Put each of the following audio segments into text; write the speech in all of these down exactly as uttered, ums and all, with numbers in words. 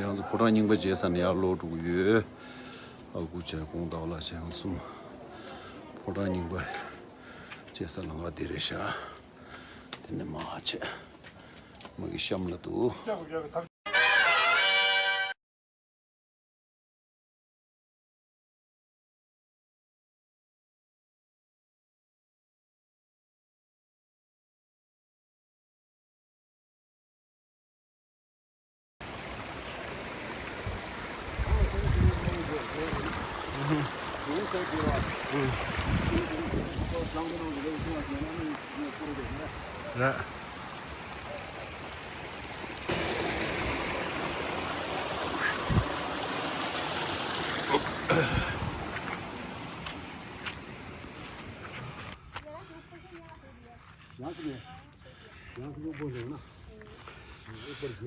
ང་ཚོ་ཕོ་བྲང་རྙིང་པ་མཇལ་ས་ནས་ཡར་ལོག་འགྲོ་གི་ཡོད། ཨ་ཁུ་བྱས་ཁོང་ཟླ་བ་ལགས་བྱས་ཁོང་གསུམ། ཕོ་བྲང་རྙིང་པ་མཇལ་ས་ལམ་ཁ་འདི་རེད་ཤག་དེ་ནས་མར་བྱས། མ་གི་གཤམ་ལ་འདུག་རེད།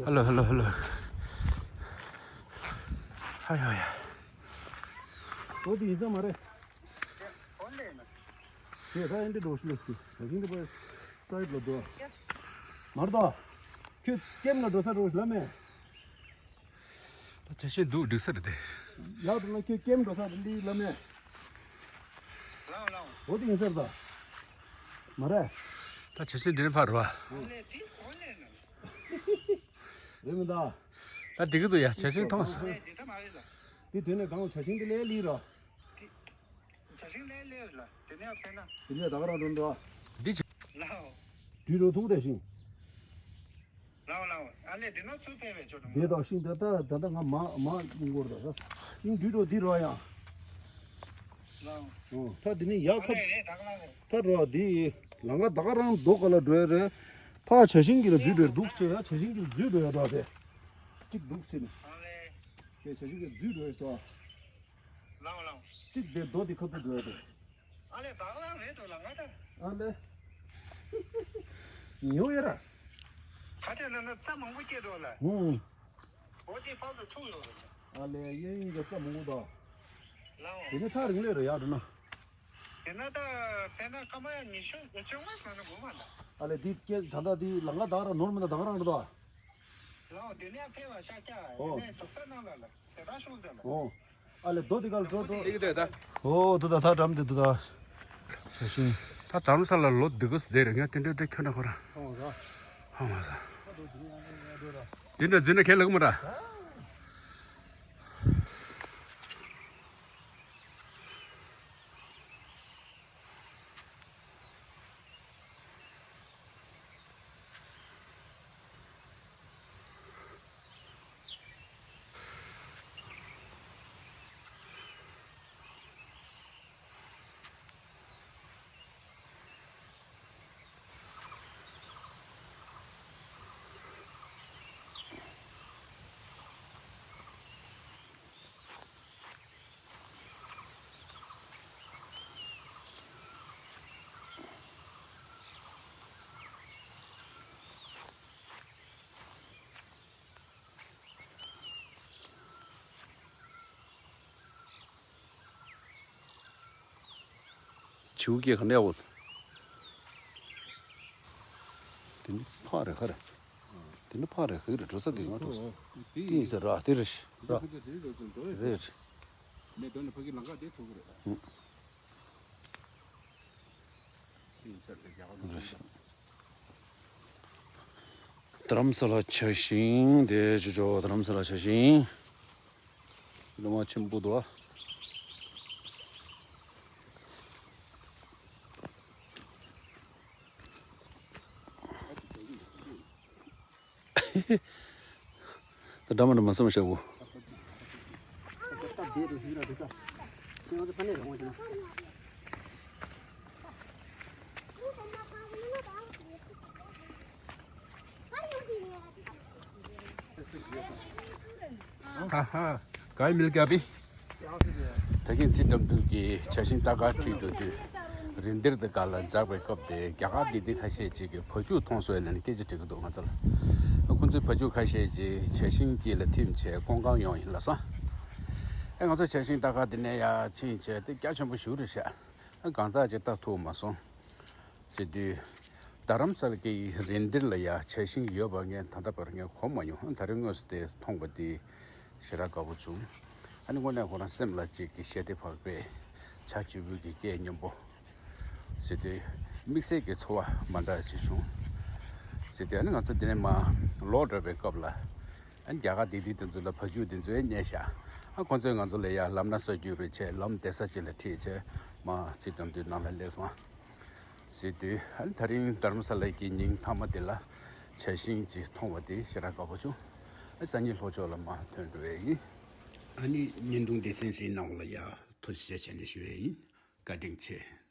ཧ་ལོ་ཧ་ལོ་ཧ་ལོ། ཧ་ཡ་ཡ། འོ་དེ་ཡིན་ས་མ་རེད། དེ་ད་ཨེ་འདྲ་འགྲོ་ཤི་ལ་སི་ད་ཤིང་དེ་པ་སའི་ཌི་ལ་འགྲོ། མར་ད། ཁྱོད་ཀེམ་ལ་འགྲོ་ས་འགྲོ་ཤི་ལ་མེད། ད་བྱ་ཤིང་འདུག་འགྲིག་ས་རེད་དེ། ཡག་འགྲོ་ན་ཁྱོད་ཀེམ་འགྲོ་ས་འདི་ལ་མེད། འོ་དེ་ཡིན་ས་རེད་ད། མ་རེད། ད་བྱ་ཤིང་འདི་ནས་ཕར་རོ། རེད་མི་ད། ད་འགྲིག་གི་འདུག་ཡ་བྱ་ཤིང་མཐོང་སོང་། འདི་དེ་ནས་གང་བྱ་ཤིང་འདི་ལས་ལི་རོ། བྱ་ཤིང་ལས་ལས་ལ་དེ་ནས་ཕན་ན། དེ་ནས་ད་ག་རང་འགྲོ་འགྲོ། འདི་ཅི། ལའོ། དུས་རོ་ཐུག་རེ་ཤིང་། ལའོ་ལའོ་ཨ་ལས་དེ་ན་ཚུར་ཕེབས་པའི་ཆོ་འགྲོ། དེ་དང་ཤིང་དེ་ད་ད་ད་ང་མ་མ་ཡིན་སྐོར་ད་ཤིང་དུས་རོ་འདི་རོ་ཡང་། ལའོ། ཨོ་ད་དེ་ནས་ཡག་ཨ་ཁ་ལས་རེད་ད་ག་ལ་རེད། ད་རོ་འདི་ལང་ཀ་ད་ག་རང་རྡོ་ག་ལ་འགྲོ་ཡ་རེད། ཕ་བྱ་ཤིང་གི་ལ་འཛུལ་འགྲོ་ཡ་འདུག་ཅེ་ཡ་བྱ་ཤིང་གི་ལ་འཛུལ་འགྲོ་ཡ་ད་དེ། གཅིག་འདུག་ཟེར་ནས། ཨ་ལས། དེ་བྱ་ཤིང་གི་འཛུལ་འགྲོ་ཡ་ཟོ། ལའོ་ལའོ། གཅིག་དེ་རྡོ་དེ་ཁ་ཐུག་འགྲོ་ཡ་དེ། ཨ་ལས་བདག་ལ་རེད་འགྲོ་ལ་ང་ད། ཨ་ལས། ཉོ་ཡ་ར། ཁ་ཆེ་ན་ན་རྩྭ་མང་པོ་སྐྱེས་འདུག་ལ། ཧུང་། འོ་དེ་ཕག་ཏུ་ཐུག་ཡོད་རེད། ཨ་ལས་གཡས་གཡོན་གྱི་རྩྭ་མང་པོ་དང་། ལའོ། དེ་ནི་ཐག་རིང་ལས་རེད་ཡག་འགྲོ་ན། དེ་ན་ད་དཔེར་ན་སྐར་མ་ཉི་ཤུ་བཅོ་ལྔ་ཟ་ན་དགོས་མ་ད། ཨ་ལས་དེ་སྐད་ད་ལྟ་དེ་ལང་ཀ་བདག་ར་ནོར་མི་ན་བདག་རང་རེད་དོ། ལའོ་དེ་ནས་ཕེབས་པ་ཤག་ཀྱ་ཨོ། དེ་ནས་དོག་ལྟ་གནང་ལ་ལ་དེ་ད་ཤོག་ཟེར་ལ། ཨོ། ཨ་ལས་རྡོ་དེ་ག་ལ་འགྲོ་འགྲོ། འདི་གི་དེ་ད། ཨོ་དུ་ད་ད་འགྲམ་དེ་དུ་ད། ཞེ་ཤིང་། ད་དྷ་རམ་ས་ལ་ལོ་འདི་གོ་སི་དེ་རེད་ང་དེ་འདྲ་དེ་ཁྱོད་ན་ཁོ་ར། ཧ་མ་ས། ཧ་མ་ས། དེ་འདྲ་འཛིན་ན་ཁས་ལེགས་མ་ར། བྱིའུ་སྐད་ག་འདྲ་ཡོད། དེ་ནི་ཕག་རེད་ཁ་རེད། དེ་ནི་ཕག་རེད་ཁ་རེད་འགྲོ་ས་དེ་ང་འགྲོ་ས། དེ་ཡིན་ས་ར་དེ་རེད་ར། རེད། ནས་འདོན་ནས་ཕ་གི་ལང་ཀ་དེ་ཐུག་གི་རེད། དྷ་རམ་ས་ལ་བྱ་ཤིང་དེ་ཅོ་ཅོ་དྷ་རམ་ས་ལ་བྱ་ཤིང་། ལོ་མ་ཆེན་པོ་འདུག་ཨ། ད་འདྲ་མ་འདྲ་མ་བསམ་བཞག་གོ། ཧ་ཧ། གའི་མིལ་ག་པི། ད་གིན་ཚེ་འགྲམ་དུ་གི་བྱ་ཤིང་རྟ་དཀར་ཁྲིད་འགྲོ་དུས། རིན་སྡེར་དུ་ག་ལ་འཛེགས་པའི་སྐབས་དེ་རྒྱ་གར་འདི་འདི་ཁ་ཤས་ཅིག་གི་བ་ཕྱུགས་མཐོང་སོང་ལབ་ནས་སྐད་ཆ་དྲི་གི་འདུག་ང་ཚོ་ལ། ཁོང་ཚོའི་བ་ཕྱུགས་ཁ་ཤས་ཅིག་བྱ་ཤིང་དཀྱིལ་ལ་ཐིམ་བྱས་སྐོང་གང་ཡོང་ཡིན་ལབ་སོང་། ཨེ་ང་ཚོ་བྱ་ཤིང་རྟ་དཀར་འདི་ནས་ཡར་ཕྱིན་བྱས་དེ་རྒྱ་ཆེན་པོ་ཞིག་རེད་ཤག་ཨ་གང་ཟག་ཅིག་ལྟ་ཐུབ་མ་སོང་། ཟེར་དུས། རྡ་རམ་ས་ལ་གི་རེད་འདིར་ལ་ཡ་བྱ་ཤིང་ཡོད་པ་ངས་ད་ལྟ་བར་ངས་གོ་མ་མྱོང་། ད་རེས་དངོས་སུ་དེ་མཐོང་པ་དེ་ཞེ་དྲག་དགའ་པོ་བྱུང་། ཨ་ནི་དངོས་གནས་ཁོ་རང་སེམས་ལ་ཅིག་གི་ཞལ་ཏེ་བག་པས་བྱ་བྱིའུ་གི་སྐད་སྙན་པོ་ཟེར་དུས་དམིགས་བསལ་གྱི་ཚོར་བ་མ་འདྲ་ཞིག་བྱུང་ཟེར་དུས། ཨ་ནི་ང་ཚོ་འདི་ནས་མར་ལོག་འགྲོ་བའི་སྐབས་ལ། ཨ་ནི་རྒྱ་གར་དེ་དུས་དེ་ཚོ་ལ་བ་ཕྱུགས་དེ་ཚོས་བསྙལ་བཞག་ཨ་ཁོང་ཚོས་ང་ཚོ་ལ་ཡ་ལམ་སྣ་ས་རྒྱུ་རེད་བྱས་ལམ་བདེ་ས་ཅིག་ལ་ཁྲིད་བྱས་མར་ཚིག་དམ་དུས་ནང་ལ་སླེབས་སོང་། ཟེར་དུས་ཨ་ནི་ད་རིང་རྡ་རམ་ས་ལ་གི་ཉིན་མཐའ་མ་དེ་ལ་བྱ་ཤིང་ཅིག་མཐོང་བ་དེ་ཞེ་དྲག་དགའ་པོ་བྱུང་། ཨ་སང་ཉིན་ལྷོ་ཕྱོགས་ལ་མར་ཐོན་འགྲོ་བས་ཡིན། ཨ་ནི་བརྙན་ཐུང་འདི་གསན་གཟིགས་གནང་བ་ལ་ཡ་ཐུགས་རྗེ་ཆེ་ཞུ་བས་ཡིན། བཀའ་དྲིན་ཆེ།